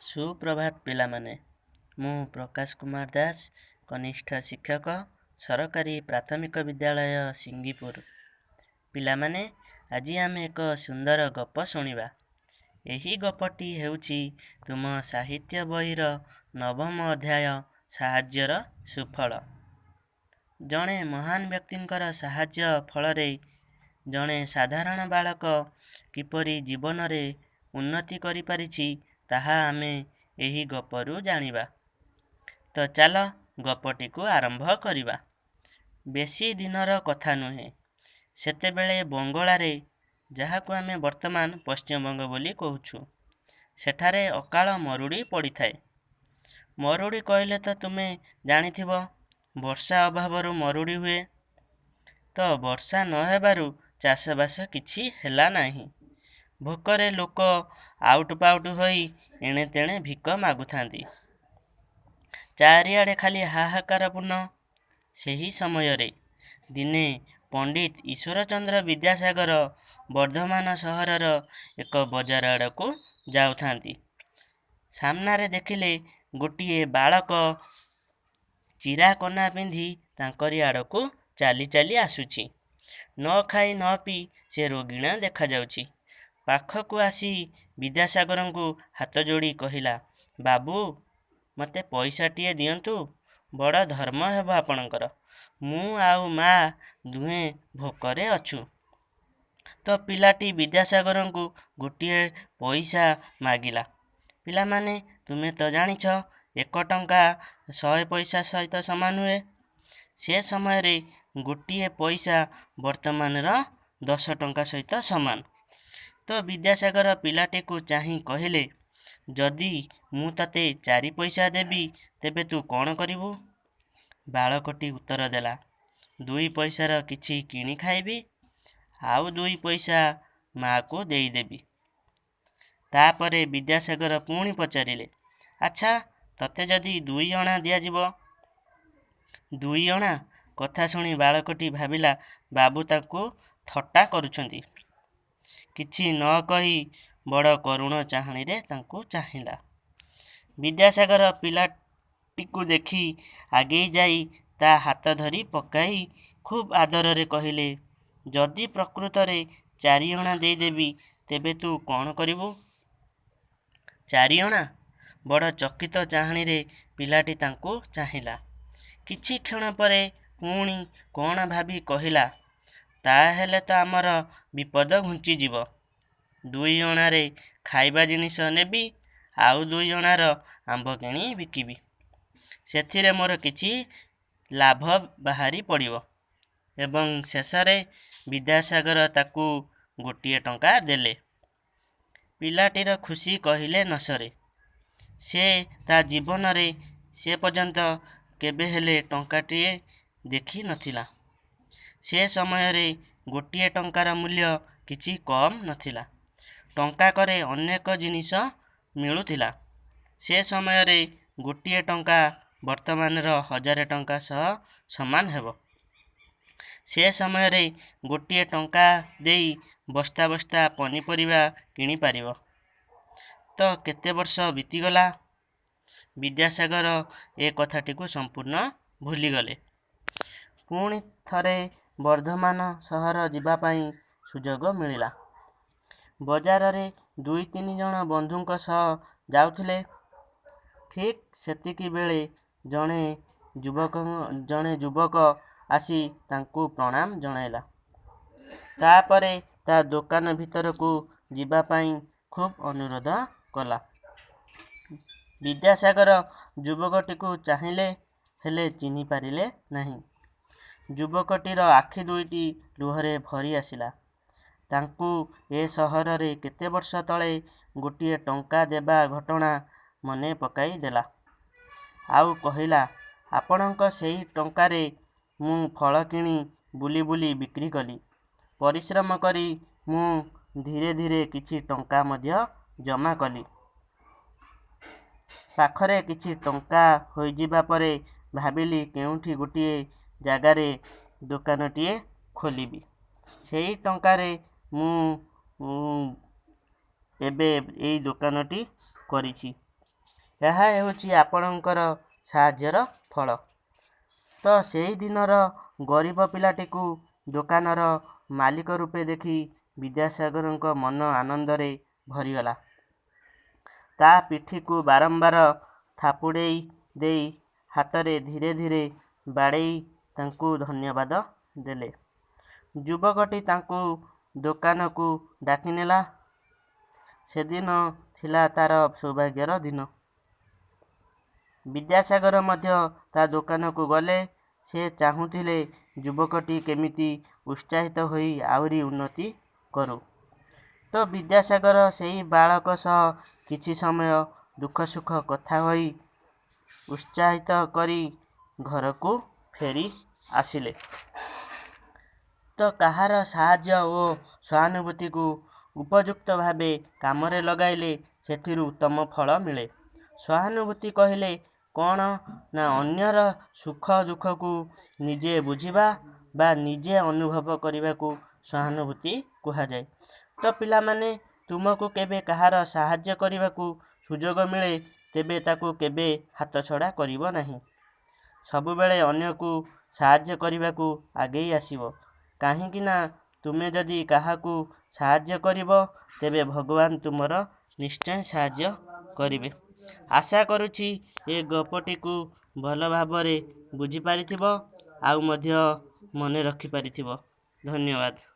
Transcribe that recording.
ସୁପ୍ରଭାତ ପିଲାମାନେ। ମୁଁ ପ୍ରକାଶ କୁମାର ଦାସ, କନିଷ୍ଠ ଶିକ୍ଷକ, ସରକାରୀ ପ୍ରାଥମିକ ବିଦ୍ୟାଳୟ, ସିଙ୍ଗିପୁର। ପିଲାମାନେ, ଆଜି ଆମେ ଏକ ସୁନ୍ଦର ଗପ ଶୁଣିବା। ଏହି ଗପଟି ହେଉଛି ତୁମ ସାହିତ୍ୟ ବହିର ନବମ ଅଧ୍ୟାୟ, ସାହାଯ୍ୟର ସୁଫଳ। ଜଣେ ମହାନ ବ୍ୟକ୍ତିଙ୍କର ସାହାଯ୍ୟ ଫଳରେ ଜଣେ ସାଧାରଣ ବାଳକ କିପରି ଜୀବନରେ ଉନ୍ନତି କରିପାରିଛି, ତାହା ଆମେ ଏହି ଗପରୁ ଜାଣିବା। ତ ଚାଲ, ଗପଟିକୁ ଆରମ୍ଭ କରିବା। ବେଶୀ ଦିନର କଥା ନୁହେଁ, ସେତେବେଳେ ବଙ୍ଗଳାରେ, ଯାହାକୁ ଆମେ ବର୍ତ୍ତମାନ ପଶ୍ଚିମବଙ୍ଗ ବୋଲି କହୁଛୁ, ସେଠାରେ ଅକାଳ ମରୁଡ଼ି ପଡ଼ିଥାଏ। ମରୁଡ଼ି କହିଲେ ତ ତୁମେ ଜାଣିଥିବ, ବର୍ଷା ଅଭାବରୁ ମରୁଡ଼ି ହୁଏ। ତ ବର୍ଷା ନ ହେବାରୁ ଚାଷବାସ କିଛି ହେଲା ନାହିଁ। ଭୋକରେ ଲୋକ ଆଉଟୁପାଉଟୁ ହୋଇ ଏଣେତେଣେ ଭିକ ମାଗୁଥାନ୍ତି। ଚାରିଆଡ଼େ ଖାଲି ହାହାକାରପୂର୍ଣ୍ଣ। ସେହି ସମୟରେ ଦିନେ ପଣ୍ଡିତ ଈଶ୍ୱରଚନ୍ଦ୍ର ବିଦ୍ୟାସାଗର ବର୍ଦ୍ଧମାନ ସହରର ଏକ ବଜାର ଆଡ଼କୁ ଯାଉଥାନ୍ତି। ସାମ୍ନାରେ ଦେଖିଲେ, ଗୋଟିଏ ବାଳକ ଚିରା କନା ପିନ୍ଧି ତାଙ୍କରି ଆଡ଼କୁ ଚାଲି ଚାଲି ଆସୁଛି। ନ ଖାଇ ନ ପିଇ ସେ ରୋଗିଣା ଦେଖାଯାଉଛି। ପାଖକୁ ଆସି ବିଦ୍ୟାସାଗରଙ୍କୁ ହାତଯୋଡ଼ି କହିଲା, "ବାବୁ, ମୋତେ ପଇସାଟିଏ ଦିଅନ୍ତୁ, ବଡ଼ ଧର୍ମ ହେବ ଆପଣଙ୍କର। ମୁଁ ଆଉ ମା ଦୁହେଁ ଭୋକରେ ଅଛୁ।" ତ ପିଲାଟି ବିଦ୍ୟାସାଗରଙ୍କୁ ଗୋଟିଏ ପଇସା ମାଗିଲା। ପିଲାମାନେ, ତୁମେ ତ ଜାଣିଛ, 1 ଟଙ୍କା 100 ପଇସା ସହିତ ସମାନ ହୁଏ। ସେ ସମୟରେ ଗୋଟିଏ ପଇସା ବର୍ତ୍ତମାନର 10 ଟଙ୍କା ସହିତ ସମାନ। ତ ବିଦ୍ୟାସାଗର ପିଲାଟିକୁ ଚାହିଁ କହିଲେ, "ଯଦି ମୁଁ ତତେ 4 ପଇସା ଦେବି, ତେବେ ତୁ କ'ଣ କରିବୁ?" ବାଳକଟି ଉତ୍ତର ଦେଲା, "2 ପଇସାର କିଛି କିଣି ଖାଇବି, ଆଉ 2 ପଇସା ମାଆକୁ ଦେଇଦେବି।" ତାପରେ ବିଦ୍ୟାସାଗର ପୁଣି ପଚାରିଲେ, "ଆଚ୍ଛା, ତତେ ଯଦି 2 ଅଣା ଦିଆଯିବ?" 2 ଅଣା କଥା ଶୁଣି ବାଳକଟି ଭାବିଲା, ବାବୁ ତାକୁ ଥଟ୍ଟା କରୁଛନ୍ତି। କିଛି ନ କହି ବଡ଼ କରୁଣ ଚାହାଣୀରେ ତାଙ୍କୁ ଚାହିଁଲା। ବିଦ୍ୟାସାଗର ପିଲାଟିକୁ ଦେଖି ଆଗେଇ ଯାଇ ତା ହାତ ଧରି ପକାଇ ଖୁବ୍ ଆଦରରେ କହିଲେ, "ଯଦି ପ୍ରକୃତରେ 4 ଅଣା ଦେଇଦେବି, ତେବେ ତୁ କ'ଣ କରିବୁ?" 4 ଅଣା? ବଡ଼ ଚକିତ ଚାହାଣୀରେ ପିଲାଟି ତାଙ୍କୁ ଚାହିଁଲା। କିଛି କ୍ଷଣ ପରେ ପୁଣି କ'ଣ ଭାବି କହିଲା, "ତାହାହେଲେ ତ ଆମର ବିପଦ ଘୁଞ୍ଚିଯିବ। 2 ଅଣାରେ ଖାଇବା ଜିନିଷ ନେବି, ଆଉ 2 ଅଣାର ଆମ୍ବ କିଣି ବିକିବି। ସେଥିରେ ମୋର କିଛି ଲାଭ ବାହାରି ପଡ଼ିବ।" ଏବଂ ଶେଷରେ ବିଦ୍ୟାସାଗର ତାକୁ 1 ଟଙ୍କା ଦେଲେ। ପିଲାଟିର ଖୁସି କହିଲେ ନ ସରେ। ସେ ତା ଜୀବନରେ ସେ ପର୍ଯ୍ୟନ୍ତ କେବେହେଲେ ଟଙ୍କାଟିଏ ଦେଖି ନଥିଲା। ସେ ସମୟରେ 1 ଟଙ୍କାର ମୂଲ୍ୟ କିଛି କମ୍ ନଥିଲା। ଟଙ୍କାକରେ ଅନେକ ଜିନିଷ ମିଳୁଥିଲା। ସେ ସମୟରେ 1 ଟଙ୍କା ବର୍ତ୍ତମାନର 1000 ଟଙ୍କା ସହ ସମାନ ହେବ। ସେ ସମୟରେ 1 ଟଙ୍କା ଦେଇ ବସ୍ତା ବସ୍ତା ପନିପରିବା କିଣିପାରିବ। ତ କେତେ ବର୍ଷ ବିତିଗଲା। ବିଦ୍ୟାସାଗର ଏ କଥାଟିକୁ ସମ୍ପୂର୍ଣ୍ଣ ଭୁଲିଗଲେ। ପୁଣି ଥରେ ବର୍ଦ୍ଧମାନ ସହର ଯିବାପାଇଁ ସୁଯୋଗ ମିଳିଲା। ବଜାରରେ ଦୁଇ ତିନି ଜଣ ବନ୍ଧୁଙ୍କ ସହ ଯାଉଥିଲେ। ଠିକ୍ ସେତିକିବେଳେ ଜଣେ ଯୁବକ ଆସି ତାଙ୍କୁ ପ୍ରଣାମ ଜଣାଇଲା। ତାପରେ ତା ଦୋକାନ ଭିତରକୁ ଯିବାପାଇଁ ଖୁବ୍ ଅନୁରୋଧ କଲା। ବିଦ୍ୟାସାଗର ଯୁବକଟିକୁ ଚାହିଁଲେ, ହେଲେ ଚିହ୍ନି ପାରିଲେ ନାହିଁ। ଯୁବକଟିର ଆଖି ଦୁଇଟି ଲୁହରେ ଭରି ଆସିଲା। ତାଙ୍କୁ ଏ ସହରରେ କେତେବର୍ଷ ତଳେ 1 ଟଙ୍କା ଦେବା ଘଟଣା ମନେ ପକାଇ ଦେଲା। ଆଉ କହିଲା, "ଆପଣଙ୍କ ସେଇ ଟଙ୍କାରେ ମୁଁ ଫଳ କିଣି ବୁଲି ବୁଲି ବିକ୍ରି କଲି। ପରିଶ୍ରମ କରି ମୁଁ ଧୀରେ ଧୀରେ କିଛି ଟଙ୍କା ମଧ୍ୟ ଜମା କଲି। ପାଖରେ କିଛି ଟଙ୍କା ହୋଇଯିବା ପରେ ଭାବିଲି କେଉଁଠି ଗୋଟିଏ ଜାଗାରେ ଦୋକାନଟିଏ ଖୋଲିବି। ସେଇ ଟଙ୍କାରେ ମୁଁ ଏବେ ଏଇ ଦୋକାନଟି କରିଛି। ଏହା ହେଉଛି ଆପଣଙ୍କର ସାହାଯ୍ୟର ଫଳ। ତ ସେହିଦିନର ଗରିବ ପିଲାଟିକୁ ଦୋକାନର ମାଲିକ ରୂପେ ଦେଖି ବିଦ୍ୟାସାଗରଙ୍କ ମନ ଆନନ୍ଦରେ ଭରିଗଲା। ତା ପିଠିକୁ ବାରମ୍ବାର ଥାପୁଡ଼େଇ ଦେଇ ହାତରେ ଧୀରେ ଧୀରେ ବାଡ଼େଇ ତାଙ୍କୁ ଧନ୍ୟବାଦ ଦେଲେ। ଯୁବକଟି ତାଙ୍କୁ ଦୋକାନକୁ ଡାକିନେଲା। ସେଦିନ ଥିଲା ତା'ର ସୌଭାଗ୍ୟର ଦିନ। ବିଦ୍ୟାସାଗର ମଧ୍ୟ ତା ଦୋକାନକୁ ଗଲେ। ସେ ଚାହୁଁଥିଲେ ଯୁବକଟି କେମିତି ଉତ୍ସାହିତ ହୋଇ ଆହୁରି ଉନ୍ନତି କରୁ। ତ ବିଦ୍ୟାସାଗର ସେଇ ବାଳକ ସହ କିଛି ସମୟ ଦୁଃଖ ସୁଖ କଥା ହୋଇ ଉତ୍ସାହିତ କରି ଘରକୁ ଫେରି ଆସିଲେ। ତ କାହାର ସାହାଯ୍ୟ ଓ ସହାନୁଭୂତିକୁ ଉପଯୁକ୍ତ ଭାବେ କାମରେ ଲଗାଇଲେ ସେଥିରୁ ଉତ୍ତମ ଫଳ ମିଳେ। ସହାନୁଭୂତି କହିଲେ କ'ଣ ନା ଅନ୍ୟର ସୁଖ ଦୁଃଖକୁ ନିଜେ ବୁଝିବା ବା ନିଜେ ଅନୁଭବ କରିବାକୁ ସହାନୁଭୂତି କୁହାଯାଏ। ତ ପିଲାମାନେ, ତୁମକୁ କେବେ କାହାର ସାହାଯ୍ୟ କରିବାକୁ ସୁଯୋଗ ମିଳେ, ତେବେ ତାକୁ କେବେ ହାତଛଡ଼ା କରିବ ନାହିଁ। ସବୁବେଳେ ଅନ୍ୟକୁ ସାହାଯ୍ୟ କରିବାକୁ ଆଗେଇ ଆସିବ। କାହିଁକି ନା ତୁମେ ଯଦି କାହାକୁ ସାହାଯ୍ୟ କରିବ, ତେବେ ଭଗବାନ ତୁମର ନିଶ୍ଚୟ ସାହାଯ୍ୟ କରିବେ। ଆଶା କରୁଛି ଏ ଗପଟିକୁ ଭଲ ଭାବରେ ବୁଝିପାରିଥିବ ଆଉ ମଧ୍ୟ ମନେ ରଖିପାରିଥିବ। ଧନ୍ୟବାଦ।